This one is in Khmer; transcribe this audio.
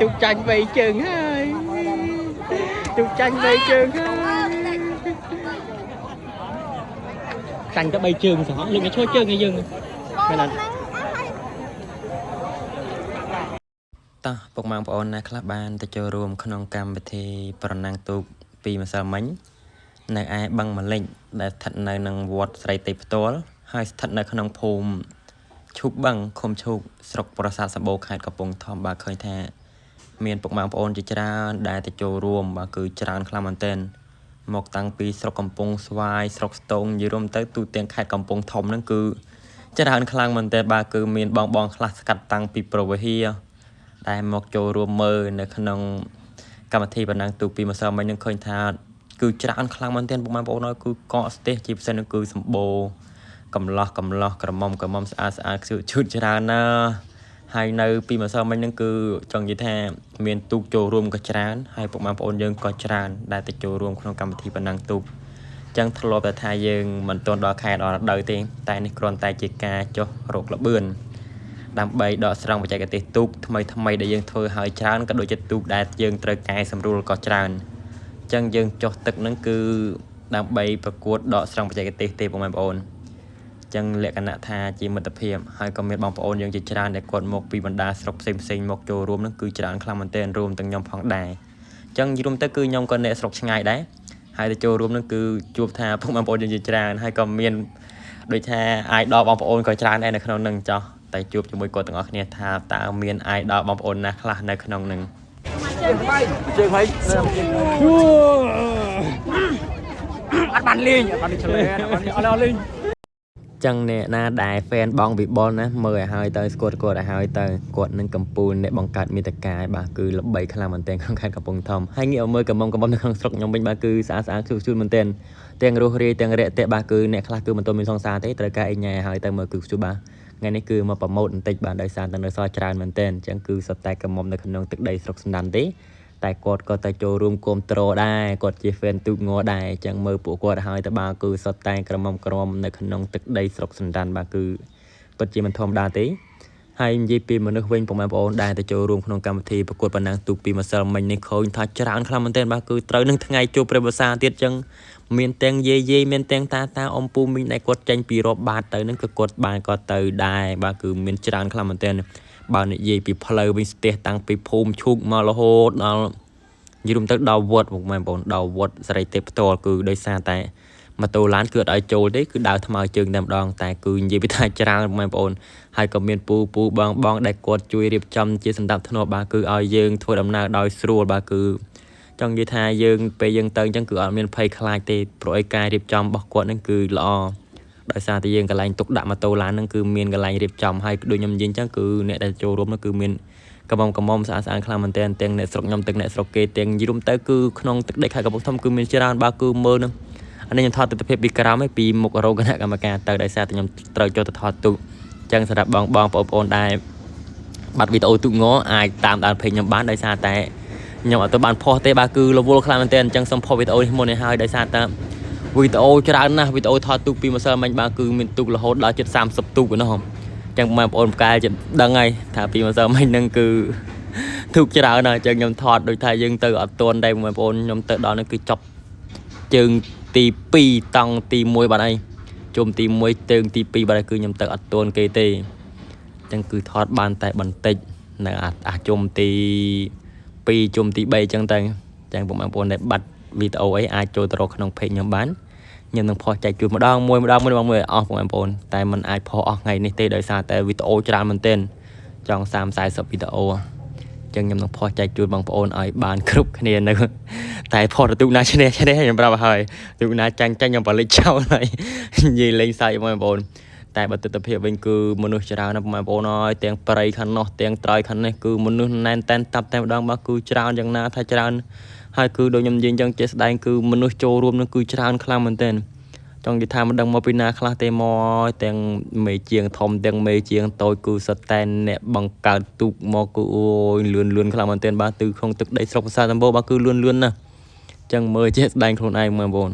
ទូកចាញ់បីជើងហើយទូកចាញ់បីជើងហើយចាញ់ទៅបីជើងសោះលើកមកឈរជើងឲ្យយើងមែនអត់ តោះពុកម៉ែបងប្អូនណាខ្លះបានទៅចូលរួមក្នុងកម្មវិធីប្រណាំងទូកពីម្សិលមិញនៅឯបឹងម៉ាលិចដែលស្ថិតនៅនឹងវត្តស្រីទេពផ្ទាល់ហើយស្ថិតនៅក្នុងភូមិឈូកបឹងឃុំឈូកស្រុកប្រាសាទសម្បូរខេត្តកំពង់ធំបាទឃើញថាមានពុកម៉ែបងប្អូនជាច្រើនដែលទៅចូលរួមបាទគឺច្រើនខ្លាំងមែនទែនមកតាំងពីស្រុកកំពង់ស្វាយស្រុកស្ទងនិយាយរួមទៅទូទាំងខេត្តកំពង់ធំហ្នឹងគឺច្រើនខ្លាំងមែនទែនបាទគឺមានបងបងខ្លះស្កាត់តាំងពីប្រវេហា ដែលមកចូលរួមមើលនៅក្នុងកម្មវិធីបណ្ដាំងទូកពីម្សិលមិញនឹងឃើញថាគឺច្រើនខ្លាំងមែនទែនពុកម៉ែបងប្អូនអើយគឺកកស្ទះជាពិសេសនឹងគឺសម្បូរកំឡោះកំឡោះក្រមុំក្រមុំស្អាតស្អាតខ្ជូតជូតច្រើនណាស់ហើយនៅពីម្សិលមិញនឹងគឺចង់និយាយថាមានទូកចូលរួមក៏ច្រើនហើយពុកម៉ែបងប្អូនយើងក៏ច្រើនដែលទៅចូលរួមក្នុងកម្មវិធីបណ្ដាំងទូកចឹងធ្លាប់តែថាយើងមិនទាន់ដល់ខែដល់រដូវទេតែនេះគ្រាន់តែជាការចុះរកល្បឿន ដើម្បីដកស្រង់បច្ចេកទេសទូកថ្មីថ្មីដែលយើងធ្វើឲ្យច្រើនក៏ដូចជាទូកដែលយើងត្រូវកែសម្រួលក៏ច្រើនអញ្ចឹងយើងចុះទឹកហ្នឹងគឺដើម្បីប្រកួតដកស្រង់បច្ចេកទេសទេបងប្អូនអញ្ចឹងលក្ខណៈថាជាមិត្តភាពហើយក៏មានបងប្អូនយើងជាច្រើនដែលគាត់មកពីបណ្ដាស្រុកផ្សេងផ្សេងៗមកចូលរួមហ្នឹងគឺច្រើនខ្លាំងមែនទែនរួមទាំងខ្ញុំផងដែរអញ្ចឹងយល់ទៅគឺខ្ញុំក៏អ្នកស្រុកឆ្ងាយដែរហើយទៅចូលរួមហ្នឹងគឺជួបថាពុកបងប្អូនយើងជាច្រើនហើយក៏មានដូចថា idol បងប្អូនក៏ច្រើនដែរនៅក្នុងហ្នឹងចោះតែជួបជាមួយគាត់ទាំងអស់គ្នាថាតើមាន idol បងប្អូនណាខ្លះនៅក្នុងហ្នឹង ជើងហើយអត់បានលេងអត់បានឆ្លេអត់បានអត់លេង ចឹងអ្នកណាដែល fan បងវិបុលណាមើលឲ្យហើយទៅស្គាល់គាត់ឲ្យហើយទៅគាត់នឹងកំពូលអ្នកបង្កើតមាតិកាឯបាទគឺល្បីខ្លាំងមែនទែនក្នុងខេត្តកំពង់ធំហើយងាកមកមើលកំមុំកំមុំនៅក្នុងស្រុកខ្ញុំវិញបាទគឺស្អាតស្អាតខ្ជូតខ្ជូតមែនទែនទាំងរស់រាយទាំងរាក់ទាក់បាទគឺអ្នកខ្លះគឺមិនទាន់មានសង្សារទេត្រូវការអីញ៉ែឲ្យហើយទៅមើលគឺខ្ជូតបាទថ្ងៃនេះគឺមកប្រម៉ូទបន្តិចបាទដោយសារតែនៅសល់ច្រើនមែនទែនអញ្ចឹងគឺសុទ្ធតែកំមុំនៅក្នុងទឹកដីស្រុកសណ្ដានទេតែគាត់ក៏ទៅចូលរួមគាំទ្រដែរគាត់ជា fan ទូកងដែរអញ្ចឹងមើលពួកគាត់ហើយទៅបាទគឺសុទ្ធតែក្រមុំក្រមនៅក្នុងទឹកដីស្រុកសណ្ដានបាទគឺពិតជាមិនធម្មតាទេហើយនិយាយពីមនុស្សវិញពុកម៉ែបងប្អូនដែលទៅចូលរួមក្នុងកម្មវិធីប្រកួតប៉ុណ្ណឹងទូកពីម្សិលមិញនេះឃើញថាច្រើនខ្លាំងមែនទែនបាទគឺត្រូវនឹងថ្ងៃជួបព្រះវស្សាទៀតអញ្ចឹងមានទាំងយាយយាយមានទាំងតាតាអ៊ំពូមីងដែលគាត់ចេញពីរាប់បាតទៅនឹងក៏គាត់បានគាត់ទៅដែរបាទគឺមានច្រើនខ្លាំងមែនទែនបើនិយាយពីផ្លូវវិញស្ទះតាំងពីភូមិឈូកមករហូតដល់ និយាយរួមទៅដល់វត្តពុកម៉ែបងប្អូនដល់វត្តសេរីទេពផ្ទាល់គឺដោយសារតែម៉ូតូឡានគឺអត់ឲ្យចូលទេគឺដើរថ្មើរជើងតែម្ដងតែគឺនិយាយពីថាច្រើនពុកម៉ែបងប្អូនហើយក៏មានពូពូបងបងដែលគាត់ជួយរៀបចំជាសម្ដាប់ធ្នាប់បាទគឺឲ្យយើងធ្វើដំណើរដោយស្រួលបាទគឺចង់និយាយថាយើងពេលយើងទៅអញ្ចឹងគឺអត់មានភ័យខ្លាចទេព្រោះឯការរៀបចំរបស់គាត់ហ្នឹងគឺល្អដោយសារតែយើងកន្លែងទុកដាក់ម៉ូតូឡានហ្នឹងគឺមានកន្លែងរៀបចំហើយដូចខ្ញុំនិយាយអញ្ចឹងគឺអ្នកដែលចូលរួមហ្នឹងគឺមាន កំមុំកំមុំស្អាតស្អាតខ្លាំងមែនទែនទាំងអ្នកស្រុកខ្ញុំទាំងអ្នកស្រុកគេទាំងយល់ទៅគឺក្នុងទឹកដីខេត្តកំពង់ធំគឺមានច្រើនបាទគឺមើលនឹងអានេះខ្ញុំថតទិដ្ឋភាពពីក្រោមឯងពីមុខរោងគណៈកម្មការទៅដោយសារតែខ្ញុំត្រូវចូលទៅថតទូកអញ្ចឹងសម្រាប់បងបងប្អូនៗដែលបាត់វីដេអូទូកងអាចតាមដាន page ខ្ញុំបានដោយសារតែខ្ញុំអត់ទៅបានផុសទេបាទគឺរវល់ខ្លាំងមែនទែនអញ្ចឹងសូមផុសវីដេអូនេះមុនឲ្យហើយដោយសារតែវីដេអូច្រើនណាស់វីដេអូថតទូកពីម្សិលមិញបាទគឺមានទូករហូតដល់ជិត30ទូកឯណោះ ចឹងបងប្អូនផ្កាយចិត្តដឹងហើយថាពីម្សិលមិញហ្នឹងគឺទូកច្រើនណាស់ចឹងខ្ញុំថតដូចថាយើងទៅអត់ទាន់ដែរបងប្អូនខ្ញុំទៅដល់ហ្នឹងគឺចប់ជើងទី2តង់ទី1បាត់ហើយជុំទី1ជើងទី2បាត់ហើយគឺខ្ញុំទៅអត់ទាន់គេទេចឹងគឺថតបានតែបន្តិចនៅអាអាជុំទី2ជុំទី3ចឹងទៅចឹងបងប្អូនដែលបាត់វីដេអូអីអាចចូលទៅរកក្នុង page ខ្ញុំបាន ខ្ញុំនឹងផុសចែកជូនម្ដងមួយម្ដងមួយម្ដងមួយឲ្យអស់បងប្អូនតែมันអាចផុសអស់ថ្ងៃនេះទេដោយសារតែវីដេអូច្រើនមែនទែនចង់30 40វីដេអូអញ្ចឹងខ្ញុំនឹងផុសចែកជូនបងប្អូនឲ្យបានគ្រប់គ្នានៅតែផុសទៅទូកណាឈ្នះឈ្នះខ្ញុំប្រាប់ឲ្យហើយទូកណាចាញ់ចាញ់ខ្ញុំបលិចចោលហើយនិយាយលេងសើចបងប្អូនតែបើទិដ្ឋភាពវិញគឺមនុស្សច្រើនណាស់បងប្អូនអើយទាំងព្រៃខាងនោះទាំងត្រើយខាងនេះគឺមនុស្សណែនតែនតាប់តែម្ដងបាទគឺច្រើនយ៉ាងណាថាច្រើន ហើយគឺដូចខ្ញុំនិយាយអញ្ចឹងជាក់ស្ដែងគឺមនុស្សចូលរួមនឹងគឺច្រើនខ្លាំងមែនទែនចង់និយាយថាមិនដឹងមកពីណាខ្លះទេមកទាំងមេជាងធំទាំងមេជាងតូចគឺសុទ្ធតែអ្នកបង្កើតទូកមកគឺអូយលឿនលឿនខ្លាំងមែនទែនបាទគឺក្នុងទឹកដីស្រុកប្រាសាទសម្បូរបាទគឺលឿនលឿនណាស់អញ្ចឹងមើលជាក់ស្ដែងខ្លួនឯងមើលបងប្អូន